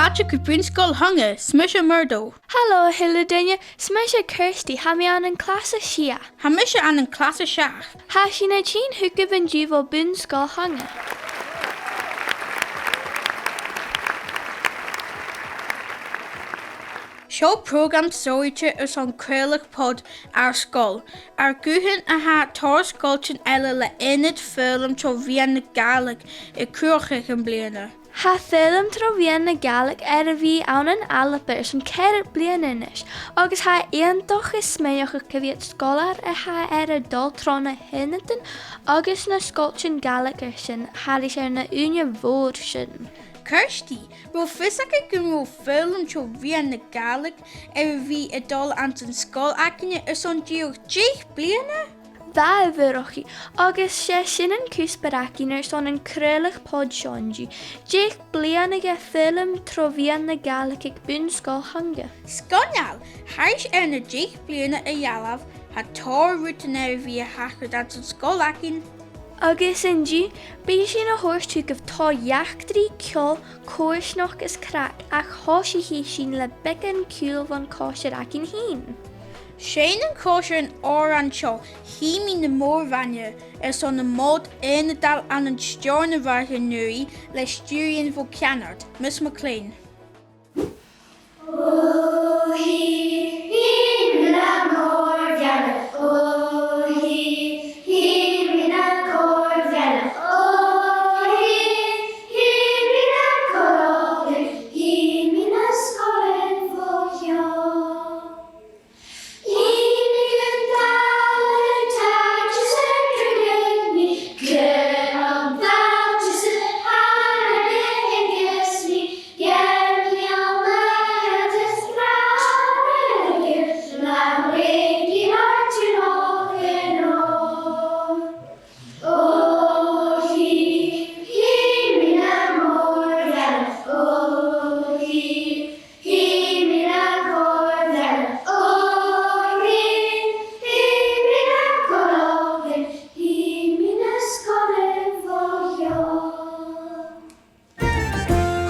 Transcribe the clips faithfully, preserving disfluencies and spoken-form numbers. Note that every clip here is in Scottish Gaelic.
Fàilte gu Bun-sgoil Thonga, 's mise Murdo. Halò a h-uile duine, 's mise Kirsty, tha mi ann an clas a sia. Tha mise ann an clas a seachd. Tha sinn a' tighinn thugaibh an-diugh bho Bun-sgoil Thonga. Seo prògram sònraichte airson craoladh pod ar sgoil. Ar guthan a tha tòrr sgoiltean eile le ionad foghlam tro mheadhan na Gàidhlig a' cruthachadh am-bliadhna. Tha foghlam tro mheadhan na Gàidhlig air a bhith ann an Alba airson ceithir bliadhna a-nis, agus tha e iongantach a' smaoineachadh gu bheil sgoilear a tha air a dhol tro na h-ionadan agus na sgoiltean Gàidhlig air sin thairis air na ùine mhòr sin. Kirsty, a bheil fios agad gun robh foghlam tro mheadhan na Gàidhlig air a bhith a' dol anns an sgoil againne airson dìreach deich bliadhna? Bha, a Mhurchaidh, agus 's e sin an cuspair againn airson an craoladh pod seo an-diugh, deich bliadhna de foghlam tro mheadhan na Gàidhlig aig Bun-sgoil Thonga. Sgoinneil, thairis air na deich bliadhna a dh'fhalbh, tha tòrr rudan air a bhith a' tachairt anns an sgoil againn. Agus an-diugh, bidh sinn a' toirt thugaibh tòrr eachdraidh, ceòl, coimhearsnachd is craic, ach tòisichidh sinn le beagan ciùil bhon chòisir againn fhìn. Seinn an còisir an t-òran seo, Chì mi na mòr-mhanaidh, airson na Mòd Ionadail ann an Steòrnabhagh an-uiridh le stiùireadh bho Cheannard, Miss MacLean.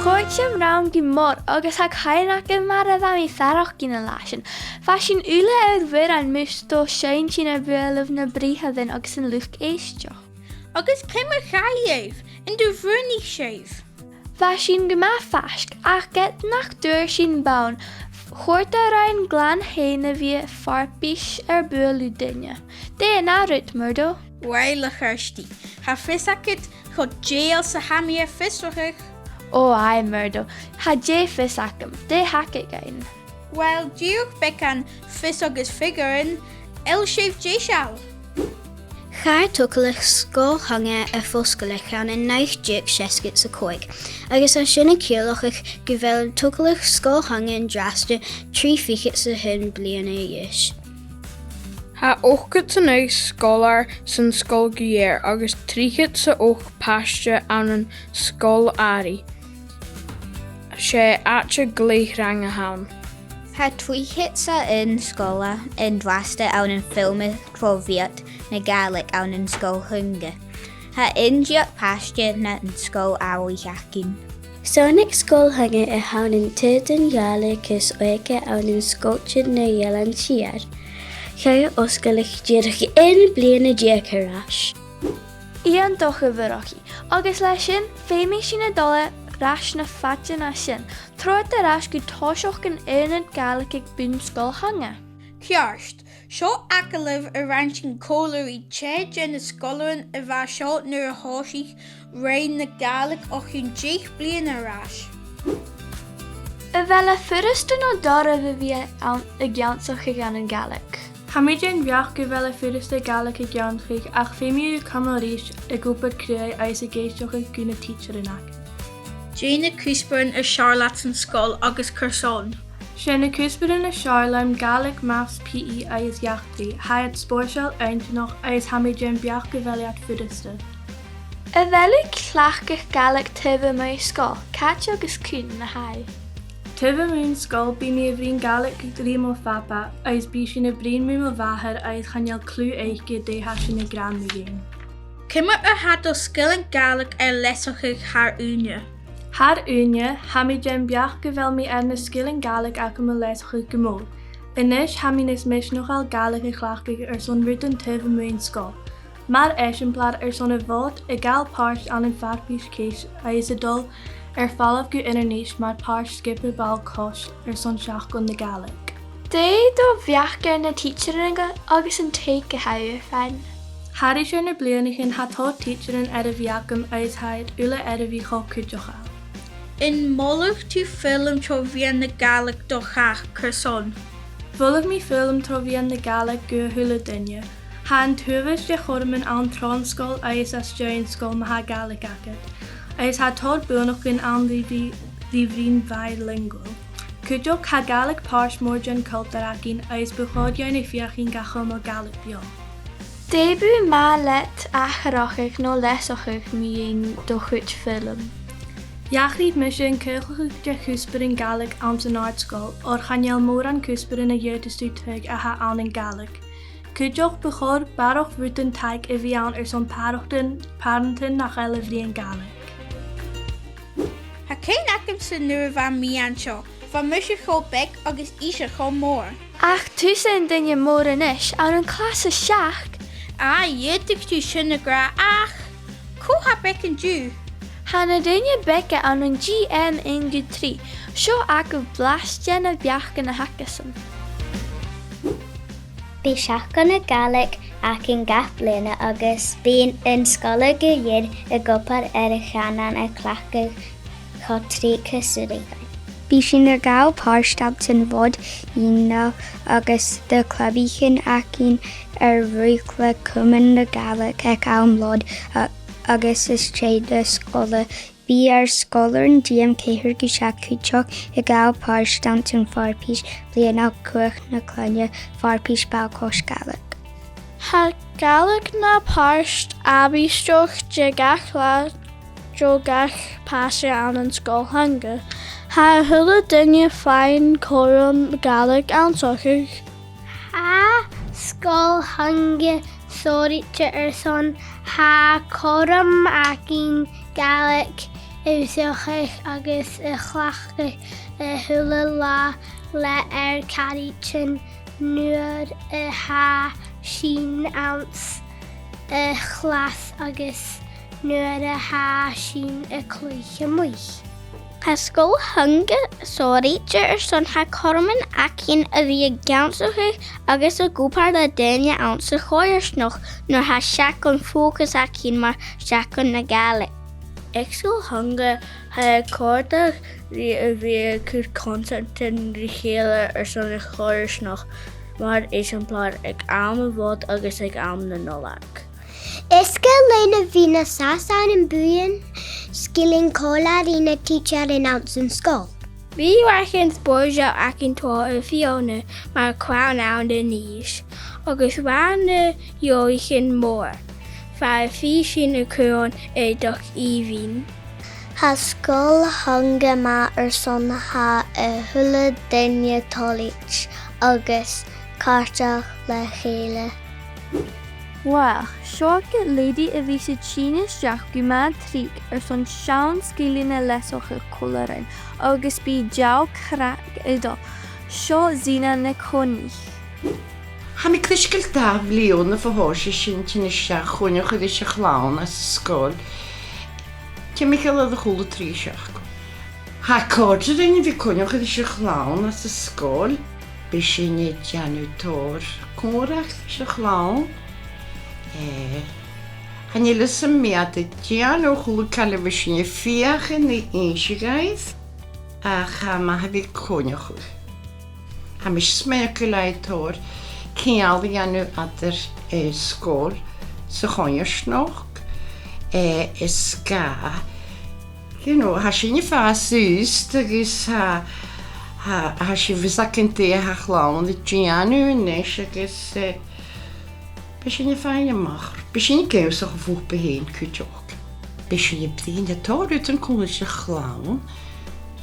Chòrd sin rium gu mòr agus tha cuimhne agam mar a bha mi a' faireachdainn an latha sin. Bha sinn uile air bhioran mus do sheinn sinn air bualadh nam britheamhan agus an luchd-èisteachd. Agus ciamar chaidh dhuibh? An do bhruidhnaich sibh? Bha sinn gu math faisg, ach ged nach d' fhuair sinn bonn, chòrd e rinn glan fhèin a bhith farpais air bualadh duine. Dè an ath rud, Murdo? Uill, a Chirsty, tha fios agad cho dèidheil 's a tha mi air fiosrachadh. Ò, aidh, Murdo, tha deagh fhios agam. Dè th' agad dhuinn? Uill, dìreach beagan fios agus figearan, a bheil sibh deiseil? Chaidh togalach Sgoil Thonga a fosgladh ann an naoi deug seasgad 's a còig, agus tha sin a' ciallachadh gu bheil togalach Sgoil Thonga an-dràsta trì fichead 's a h-aon bliadhna a dh'aois. Tha ochdad 's a naoi sgoilear san sgoil gu lèir agus trithead 's a h-ochd pàiste ann an sgoil-àraich. 'S e àite glè thrang a th' ann. Tha trithead 's a h-aon sgoilear an-dràsta ann am foghlam tro mheadhan na Gàidhlig ann an Sgoil Thonga. Tha aon deug pàiste nan sgoil-àraich againn. 'S ann aig Sgoil Thonga a th' ann an t-aodann Ghàidhlig as òige ann an sgoiltean na h-Eilean Siar. Chaidh a fhosgladh dìreach aon bhliadhna deug air ais. Iongantach, a Mhurchaidh, agus leis sin, feumaidh sinn a dhol air ais na fadaichean sin, trobhad air ais gu toiseach an aonaid Ghàidhlig aig Bun-sgoil Thonga. Ceart, seo agallamh a rinn sinn còmhla ri tè de na sgoilearan a bha seo nuair a thòisich Roinn na Gàidhlig o chionn deich bliadhna air ais. A bheil e furasta no doirbh a bhith ann ag ionnsachadh ann an Gàidhlig? Tha mi den bheachd gu bheil e furasta Gàidhlig ag ionnsachadh, ach feumaidh tu cumail ris ag obair cruaidh agus ag èisteachd gu na tidsearan agad. Dè na cuspairean as fheàrr leat san sgoil agus carson? 'S e na cuspairean as fheàrr leam Gàidhlig, Maths, P E agus eachdraidh. Tha iad spòrsail, inntinneach agus tha mi den bheachd gu bheil iad furasta. A bheil thu a' cleachdadh Gàidhlig taobh a-muigh sgoil? Càit agus cuin a tha thu? Taobh a-muigh sgoil, bidh mi a' bruidhinn Gàidhlig ri mo phàpa, agus bidh sinn a' bruidhinn ri mo mhàthair, agus chan eil cliù aice dè tha sinn ag ràdh mu dheidhinn. Ciamar a tha do sgilean Gàidhlig air leasachadh thar ùine? Thar ùine, tha mi den bheachd gu bheil mi air na sgilean Gàidhlig agam a leasachadh gu mòr. A-nis, tha mi nas misneachail Gàidhlig a chleachdadh airson rudan taobh a-muigh an sgoil. Mar eisimpleir, airson a' Mhòd, a' gabhail pàirt ann am farpais-cheist agus a' dol air falbh gu Inbhir Nis mar phàirt sgioba ball-coise airson Seachdain na Gàidhlig. Dè do bheachd air na tidsearan agus an taigh a tha thu a' faighinn? Thairis air na bliadhnaichean, tha tòrr tidsearan air a bhith agam agus tha iad uile air a bhith cho cuideachail. Am moladh tu foghlam tro mheadhan na Gàidhlig do chàch? Carson? Mholaidh mi foghlam tro mheadhan na Gàidhlig gu a h-uile duine. Tha an t-uabhas de chothroman ann tron sgoil agus às dèidh an sgoil ma tha Gàidhlig agad, agus tha tòrr buannachdan ann ri bhith, ri bhith bilingual. Cuideachd, tha Gàidhlig pàirt mòr den chultar againn agus bu chòir dhuinn feuchainn ga chumail Gàidhlig beò. Dè bu mhath leat atharrachadh no leasachadh mu dheidhinn do chuid foghlam? Dh'atharraich mise an caochladh de chuspairean Gàidhlig anns an àrd-sgoil, oir chan eil mòran cuspairean a dh'fhaodas tu tuilleadh a tha ann an Gàidhlig. Cuideachd, bu chòir barrachd rudan taic a bhith ann airson pàrantan, pàrantan nach eil a' bruidhinn Gàidhlig. Tha cuimhne agamsa nuair a bha mi an seo, bha mise cho beag agus ise cho mòr. Ach tusa an duine mòr a-nis, ann an clas a seachd. Aidh, dh'fhaodadh tu sin a ràdh, ach cò tha beag an-diugh? Tha na daoine beaga ann an G M aon gu trì. Seo agaibh blas de na beachdan a th' acasan. Bidh Seachdain na Gàidhlig againn gach bliadhna agus bidh an sgoil gu lèir ag obair air a' chànan a chleachdadh cho tric 's as urrainn dhuinn. Bidh sinn a' gabhail pàirt anns a' Mhòd Ionnail agus na clubaichean againn air ruith le Cumann na Gàidhlig aig àm Lòin a-, agus às dèidh na sgoile. Bidh ar sgoilearan D M ceithir gu seachd cuideachd a' gabhail pàirt anns a' Fharpais Bliadhnail Cuach na Cloinne, farpais ball-coise Gàidhlig. Tha Gàidhlig na pàirt àbhaisteach de gach latha, de gach pàirt ann an sgoil-theanga. Tha a h-uile duine a' faighinn cothrom Gàidhlig ionnsachadh. Tha sgoil-theanga sònraichte airson tha cothrom againn Gàidhlig a dh'ùsaideadh agus a chleachdadh a h-uile latha le ar caraidean nuair a tha sinn anns a' chlas agus nuair a tha sinn a' cluich a-muigh. Tha sgoil-theanga sònraichte airson tha cothroman againn a bhith ag ionnsachadh agus ag obair le daoine anns a' choimhearsnachd nuair a tha seachdain fòcais againn mar Sheachdain na Gàidhlig. Aig sgoil-theanga tha e a' còrdadh ri a bhith a' cur consairtean ri chèile airson a' choimhearsnachd, mar eisimpleir aig àm a' Mhòid agus aig àm na Nollaig. Is caomh leinn a bhith nas fhasa ann am buidheann sgilean còmhla ri na tidsearan anns an sgoil. Bidh rudan spòrsail againn tro fhionnadh mar Clann Abhann an Nis agus rudan eòlaichean mòr, far am bi sinn a' cur air dòigh èibhinn. Tha sgoil-theanga math airson tha a h-uile duine toilichte agus càirdeach le chèile. Uill, seo agad leithid a bhios a' tighinn a-steach gu math tric airson seann sgilean a leasachadh còmhla rinn agus bidh deagh chraic a' dol. Seo Zena NicCoinnich. Tha mi clisg air dà bhliadhna bho thòisich sinn a' tighinn a-steach a' coinneachadh ris a' chlann anns an sgoil. Timcheall air a h-uile trì seachdain. Tha e a' còrdadh rinn a bhith a' coinneachadh ris a' chlann anns an sgoil. Bidh sinn a' dèanamh tòrr còmhradh ris a' chlann. Eh, chan eil fhios agam dè iad a' dèanamh, a h-uile càil a bhios sinn a' feuchainn ri innse dhaibh, ach tha e math a bhith a' coinneachadh. Tha mise a' smaoineachadh gu bheil tòrr ceangal a dhèanamh eadar, eh, sgoil 's a' choimhearsnachd, eh, is gu, you know, tha sinn a' fàs aosta agus tha, tha, tha sinn a' faighinn a-steach dè tha a' chlann a' dèanamh a-nis agus, eh, bidh sinn a' faighinn a-mach, bidh sinn ag ionnsachadh bhuapa fhèin cuideachd. Bidh sinn a' bruidhinn tòrr rudan còmhla ris a' chlann.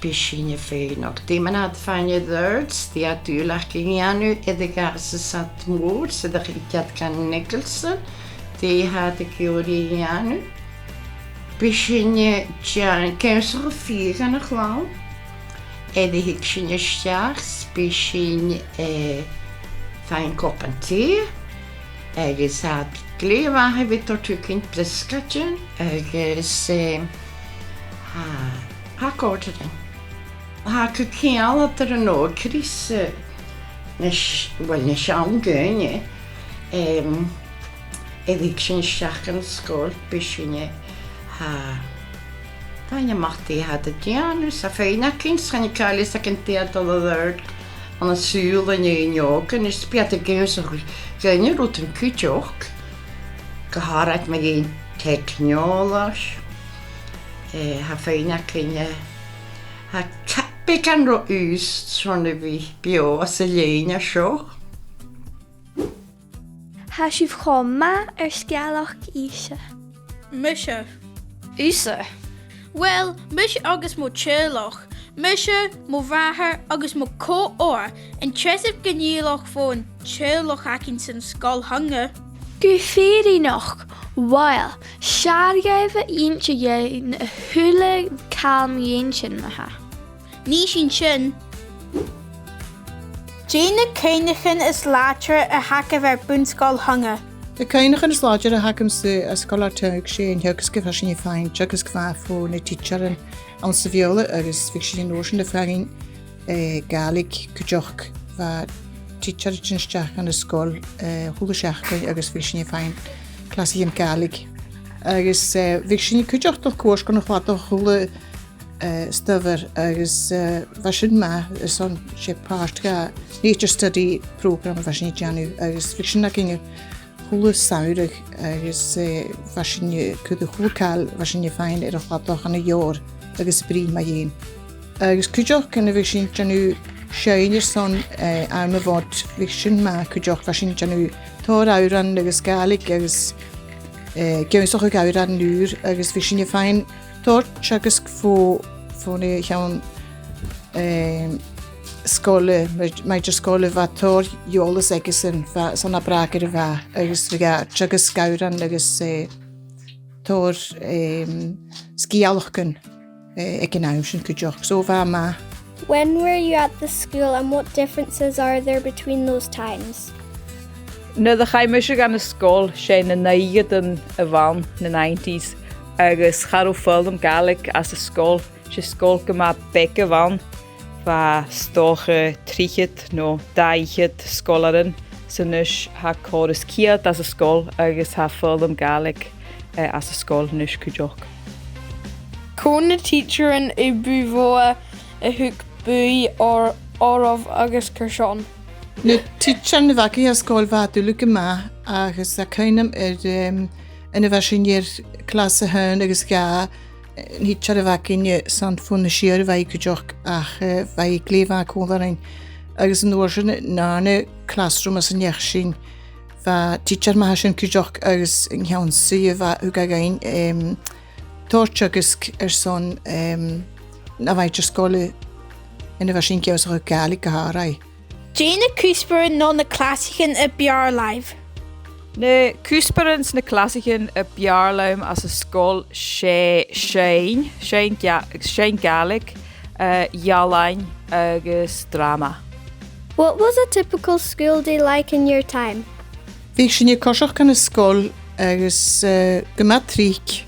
Bidh sinn a' faighneachd dè mar a tha iad a' faighinn air adhartas, dè tha dùil aca a dhèanamh air a' ghasan-sad mòr, 's a' dol a dh'fhaighinn Nicholson, dè tha iad ag iarraidh a dhèanamh. Bidh sinn, eh, dèan-, ag ionnsachadh fiadh dhan a' chlann. Nuair a thig sinn a-steach, bidh sinn, eh, a' faighinn cupan tì, agus tha e glè mhath a bhith a' toirt thugainn briosgaidean agus, eh, tha, tha e a' còrdadh rinn. Tha e gu ciallachadh air an òigridh, eh, nas, uill, nas seann daoine, em, a bhiodh sinn a-steach dhan sgoil, bidh sinn, eh, tha, tha e math dè tha iad a' dèanamh, 's tha feum againn, 's chan eil càil a dh'fhios againn dè tha dol air adhart ann an saoghal an fheadhainn òga, is bidh iad ag ionnsachadh dhuinne rudan cuideachd, gu h-àraid mu dheidhinn teicneòlas, eh, tha feum againn, eh, tha ca-, beagan ro ùs son a bhith beò anns an lèine seo. Tha sibh cho math air sgeulachd innse. Mise. Thusa. Uill, mise agus mo theaghlach. Mise, mo mhàthair agus mo cho-ogha, an treasamh ginealach bho an teaghlach againn san Sgoil Thionnghair. Gu fìrinneach, uill, 's fheàrr dhuibh innse dhuinn a h-uile càil mu dheidhinn sin, ma-thà. Nì sinn sin. Dè na cuimhneachain as làidire a th' agaibh air Bun-sgoil Thionnghair? Na cuimhneachain as làidire a th' agamsa à Sgoil Àrd Thionnaidh, 's e an teagasg a bha sinn a' faighinn, teagasg a bha bho na tidsearan anns a' Bheurla, agus bhiodh sinn an uair sin a' faighinn, eh, Gàidhlig cuideachd. Bha tidsear a' tighinn a-steach dhan sgoil, eh, a h-uile seachdain agus bhiodh sinn a' faighinn clasaichean Gàidhlig. Agus, eh, bhiodh sinn cuideachd a' dol cuairt gun a' chladach a h-uile eh, stuth air, agus, eh, bha sin math, airson 's e pàirt dhen Nature Study programme a bha sinn a' dèanamh, agus bhiodh sin againn a h-uile samhradh, agus, eh, bha sinn, eh, a' cur a h-uile càil a bha sinn a' faighinn air a' chladach ann an leabhar agus a' bruidhinn mu dheidhinn. Agus cuideachd, nuair a bhiodh sinn a' dèanamh seinn airson, eh, àm a' Mhòid, bhiodh sin math cuideachd, bha sinn a' dèanamh tòrr òrain agus Gàidhlig agus, eh, ag ionnsachadh òrain ùr, agus bhiodh sinn a' faighinn tòrr teagasg bho, bho na seann, eh, sgoile, maig-, maighstir-sgoile, bha tòrr eòlas aigesan, bha, 's ann à Bràgar a bha e, agus bhiodh e a' teagasg òrain agus, eh, tòrr, eh, sgeulachdan, eh, aig an àm sin cuideachd. So bha e math. When were you at the school and what differences are there between those times? Nuair a chaidh mise dhan sgoil, 's e na naochadan a bh' ann, na nineties, agus cha robh foghlam Gàidhlig anns an sgoil. 'S e sgoil gu math beag a bh' ann, bha 's dòcha trithead no dà fhichead sgoilearan, 's a-nis tha còrr is ceud anns an sgoil agus tha foghlam Gàidhlig, eh, anns an sgoil a-nis cuideachd. Cò na tidsearan a bu mhotha a thug buaidh or-, oirbh agus carson? Na tidsearan a bh' againn dhan sgoil, bha iad uile gu math, agus tha cuimhn' agam air, em, an uair a bha sinn air clas a h-aon agus a dhà, eh, an tidsear a bh' againne, 's ann bhon a' Siar a bha i cuideachd, ach, eh, bha i glè mhath còmhla rinn. Agus an uair sin, an dàrna classroom anns an each sin, bha tidsear math an sin cuideachd, agus an ceann-suidhe a bha, thug e dhuinn, em, tòrr teagaisg airson, em, na mhaighstir-sgoile, an uair a bha sinn ag ionnsachadh Gàidhlig gu h-àraidh. Dè na cuspairean no na clasaichean a b' fheàrr leibh? Na cuspairean 's na clasaichean a b' fheàrr leam anns an sgoil, 's e seinn, seinn Gà-, seinn Gàidhlig, eh, ealain agus dràma. What was a typical school day like in your time? Bhiodh sinn a' coiseachd dhan sgoil agus, eh, gu math tric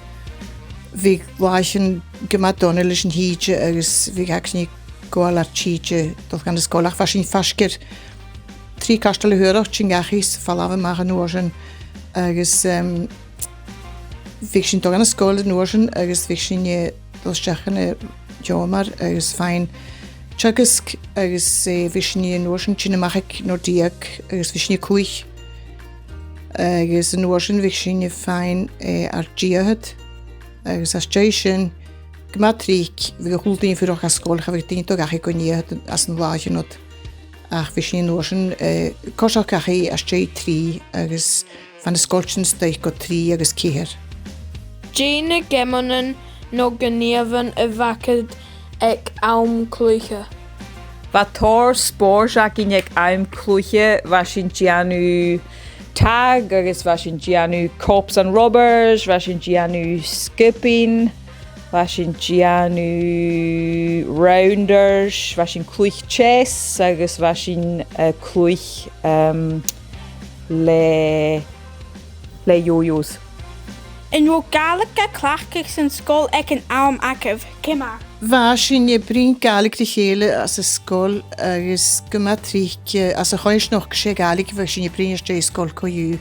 bhiodh làithean gu math dona leis an t-sìde agus bhiodh againn a' gabhail ar tìde a' dol dhan sgoil, ach bha sinn faisg air trì cairteal a h-uarach tighinn dhachaigh 's a' falbh a-mach an uair sin. Agus, em, bhiodh sinn a' dol dhan sgoil an uair sin agus bhiodh sinn, eh, a' dol a-steach dhan an t-seòmar agus a' faighinn teagasg agus, eh, bhiodh sinn an uair sin a' tighinn a-mach aig an uair deug agus bhiodh sinn a' cluich. Agus an uair sin bhiodh sinn a' faighinn, eh, ar deugad. Agus às dèidh sin, gu math tric, bhiodh a h-uile duine a' fuireach dhan sgoil, cha bhiodh duine a' dol dhachaigh gu deugad anns an latha ud. Ach bhiodh sinn an uair sin, eh, a' coiseachd dhachaigh às dèidh trì agus bha na sgoiltean a-staigh gu trì agus ceithir. Dè na geamannan no gnìomhan a bh' agad aig àm cluiche? Bha tòrr spòrs againn aig àm cluiche, bha sinn a' dèanamh tag, agus bha sinn a' dèanamh cops and rubbers, bha sinn a' dèanamh skipping, bha sinn a' dèanamh rounders, bha sinn a' cluich chess, agus bha sinn, eh, a' cluich, em, le, le yo-yos. An robh Gàidhlig ga cleachdadh san sgoil aig an àm agaibh, ciamar? Bha sinn a' bruidhinn Gàidhlig ri chèile anns an sgoil agus gu math tric, eh, anns a' choimhearsnachd, 's e Gàidhlig a bha sinn a' bruidhinn às dèidh sgoil co-dhiù.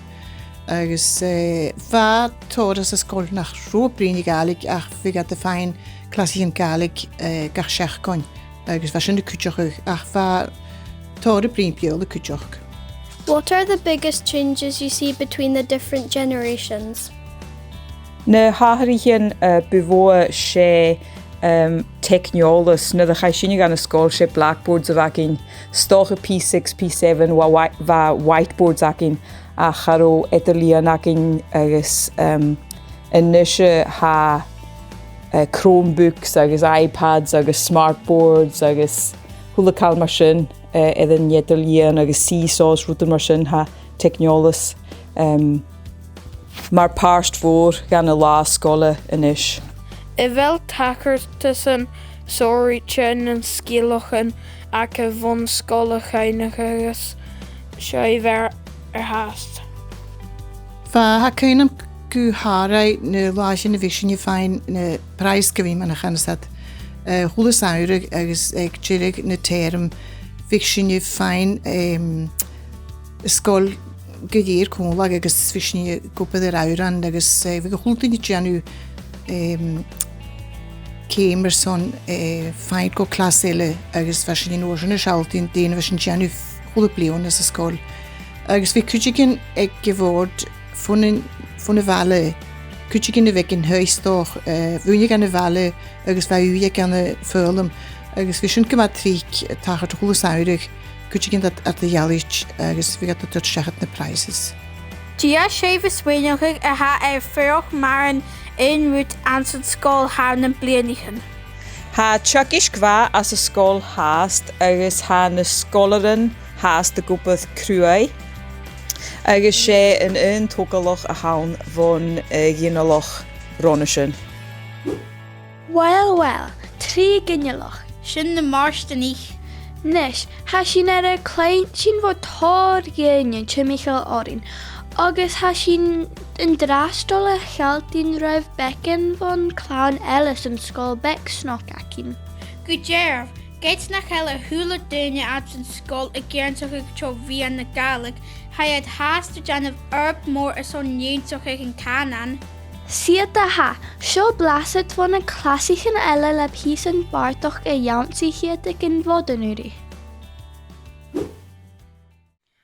Agus, eh, bha tòrr anns an sgoil nach robh a' bruidhinn Gàidhlig ach bhiodh iad a' faighinn clasaichean Gàidhlig, eh, gach seachdain agus bha sin a' cuideachadh, ach bha tòrr a' bruidhinn Beurla cuideachd. What are the biggest changes you see between the different generations? Na h-atharraichean, eh, bu mhotha, 's e, em, teicneòlas. Nuair a chaidh sinne dhan an sgoil, 's e blackboards a bh' againn. 'S dòcha P six, P seven, bha whi-, bha whiteboards againn, ach cha robh eadar-lìon againn agus, em, a-nise tha, eh, Chromebooks agus iPads agus smartboards agus a h-uile càil mar sin, eh, air an eadar-lìon agus seesaws, rudan mar sin, tha teicneòlas, em, mar phàirt mhòr dhen an latha sgoile a-nis. A bheil tachartasan sònraichte nan sgeulachdan agaibh bhon sgoil a chuimhneachadh agus seo a bheir air fhathast? Bha, tha cuimhn' agam gu h-àraidh na làithean a bhiodh sinn a' faighinn na prizes gu bhith mar a chanas iad, eh, a h-uile samhradh agus aig deireadh na tèarm bhiodh sinn a' faighinn, em, an sgoil gu lèir còmhla agus bhiodh sinn ag obair air òrain agus, eh, bhiodh a h-uile duine a' dèanamh, em, ceum airson, eh, faighinn gu clas eile agus bha sinn an uair sin a' sealltainn dè na bha sinn a' dèanamh a h-uile bliadhna anns an sgoil. Agus bha cuideigin aig a' bhòrd bhon a', bhon a' bhaile, cuideigin a bh' aig an taigh 's dòcha, eh, bhuain i dhan a' bhaile agus bha ùidh aig an fhoghlam. Agus bha sin gu math tric, tachairt a h-uile samhradh, cuideigin a' dol a dh'fhaicinn agus bhiodh iad a' toirt seachad na prizes. Dè tha sibh a' smaoineachadh a tha air fuireach mar an aon rud anns an sgoil thar nam bliadhnaichean? Tha teagasg mhath anns an sgoil fhathast agus tha na sgoilearan fhathast ag obair cruaidh agus 's e an aon togalach a th' ann bhon, eh, ghinealach roimhe sin. Uill, uill, trì ginealach. Sin na Màrtainich. Nis, tha sinn air ar cluinntinn bho tòrr dhaoine timcheall oirnn, agus tha sinn an-dràsta a' dol a shealltainn ribh beagan bhon chlann eile san sgoil beag snog againn. Gu dearbh, ged nach eil a h-uile duine anns an sgoil ag ionnsachadh tro mheadhan na Gàidhlig, tha iad fhathast a' dèanamh obair mhòr airson ionnsachadh an cànain. 'S iad a tha, seo blasad bho na clasaichean eile le pìosan bàrdachd a dh'ionnsaich iad aig an bhoireannach.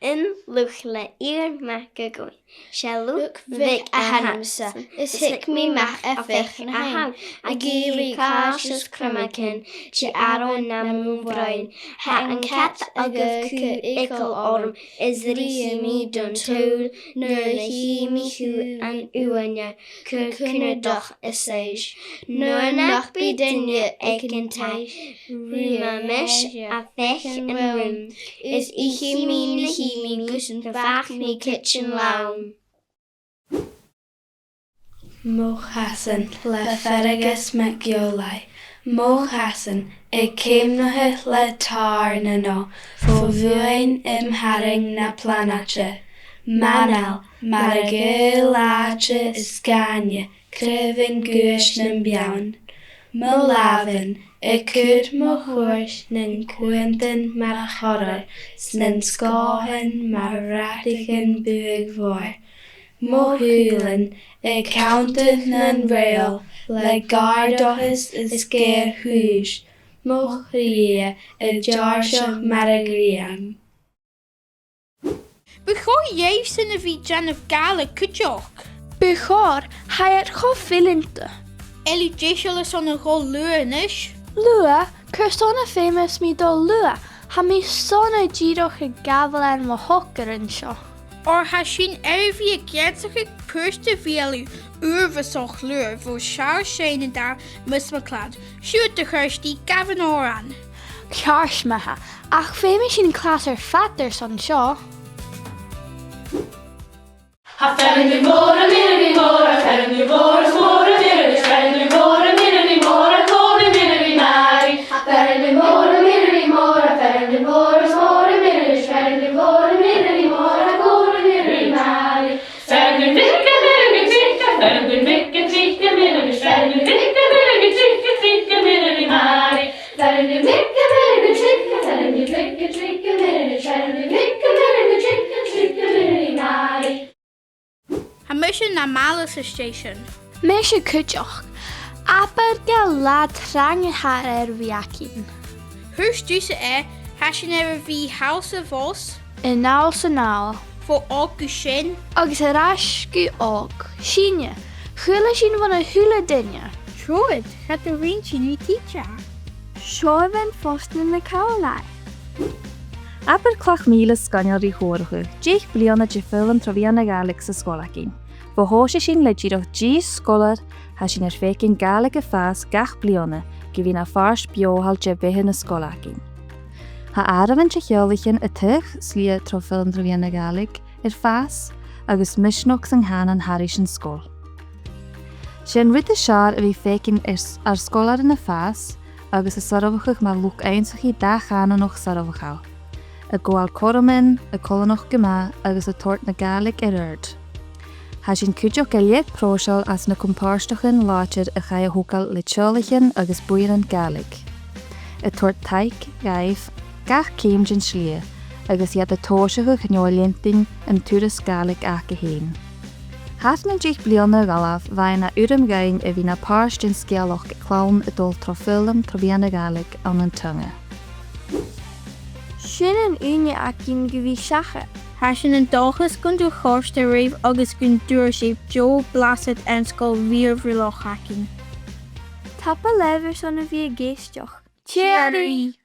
An luchd le Iain Mac a' Ghobhainn. 'S e Luke Bheag a th' annamsa, is thig mi a-mach a dh'fhaicinn a th' ann, ag èirigh càis is cruimeachadh, tì aran nam bhroinn. Tha an cat a' gabhail cù eagal orm, is ruithidh mi don t-sùil, nuair a chì mi chù an uaine, cur cunnartach is aois. Nuair nach bi duine aig an taigh, ruith mi a-nis a dh'fhaicinn an rùm, is ithidh mi na h-iomain gus am faigh mi kitchen lom. Mo Chasan le Fearghas MacGill-Eain. Mo chasan, a' ceumnachadh le tàirneanach fo bhuain im tharraing na planaidean. M' anail mar a' ghaoth làidir is sgàine, craobhan guais nam beann. Mo làmhan, a' cur mo chuairt nan cuantan mar chorair, 's nan sgòthan mar bhrataichean buadh mhòir. Mo shùilean, a' cunntadh nan reul le gàirdeachas is geir-chùis. Mo chridhe, a' deàrrsadh mar a' ghrian. Bu chòir dhuibhse a bhith a' dèanamh Gàidhlig cuideachd. Bu chòir, tha e cho fileanta. A bheil thu deiseil airson a dhol luath a-nis? Luath? Carson a dh'fheumas mi dol luath? Tha mi sona dìreach a' gabhail air mo shocair an seo. Oir tha sinn air a bhith ag ionnsachadh puirt-à-beulaibh uabhasach luath bho Seòras Iain an Dà, Miss MacLeod. Siuthad, a Chiorstaidh, gabh an òran. Ceart ma-thà, ach feumaidh sinn clas air fad airson seo. Tha fear an dubh mòr, am Inbhir Aoidh Mhòr, tha fear an dubh mòr, is mòr am Inbhir Aoidh, is fear an dubh mòr, am Inbhir Aoidh Mhòr, a' còmhnaidh am Inbhir Aoidh Màiri. Tha fear an dubh mòr, am Inbhir Aoidh Mhòr, tha fear an dubh mòr, is mòr am Inbhir Aoidh, is fear an dubh mòr, am Inbhir Aoidh Mhòr, a' còmhnaidh am Inbhir Aoidh Màiri. Fear an dubh mhic, am Inbhir Aoidh Tric, fear an dubh mhic, am Inbhir Aoidh, is fear an dubh mhic, am Inbhir Aoidh Tric, am Inbhir Aoidh Màiri. Fear an dubh mhic, am Inbhir Aoidh Tric, fear an dubh mhic, am Inbhir Aoidh Tric, am Inbhir Aoidh Tric, am Inbhir Aoidh Màiri. Tha mise nam bhaile às an station. Mise cuideachd. Abair gu bheil latha trang a th' air a bhith againn. Thuirt thusa e, tha sinn air a bhith thall 's a-bhos. An-dràsta 's a-nall. Bho òg gu sean. Agus air ais gu òg. Sinne. Chuala sinn bhon a h-uile duine. Trobhad, cha do rinn sinn ri tidsear. Seo a bheil fosgladh na càil air. Abair Clach Mìle sgoinneil ri chomharrachadh, deich bliadhna de fhoghlam tro mheadhan na Gàidhlig san sgoil againn. Bho thòisich sinn le dìreach dithis sgoilear, tha sinn air faicinn Gàidhlig a' fàs gach bliadhna, gu bhith na phàirt beothail de bheatha na sgoile againn. Tha àireamhan de theaghlaichean a' taghadh slighe tro fhoghlam tro mheadhan na Gàidhlig air fàs, agus misneachd san cànan thairis an sgoil. 'S e an rud as fheàrr a bhith a' faicinn air s-, ar sgoilearan a' fàs agus a' soirbheachadh mar luchd-ionnsachaidh dà-chànanach soirbheachail, a' gabhail cothroman, a' coileanadh gu math agus a' toirt na Gàidhlig air adhart. Tha sinn cuideachd gu lèir pròiseil às na com-pàirteachan làidir a chaidh a thogail le teaghlaichean agus buidhnean Gàidhlig, a' toirt taic dhaibh gach ceum den t-slighe agus iad a' tòiseachadh neo a' leantainn an turas Gàidhlig aca fhèin. Thar nan deich bliadhna a dh'fhalbh, bha e na urram dhuinn a bhith na pàirt den sgeulachd clann a' dol tro fhoghlam tro mheadhan na Gàidhlig ann an teanga. Sin an ùine againn gu bhith seachad. Tha sinn an dòchas gun do chòrd e ribh agus gun d' fhuair sibh deagh bhlasad air an sgoil mhìorbhaileach againn. Tapadh leibh airson a bhith ag èisteachd. Tìoraidh!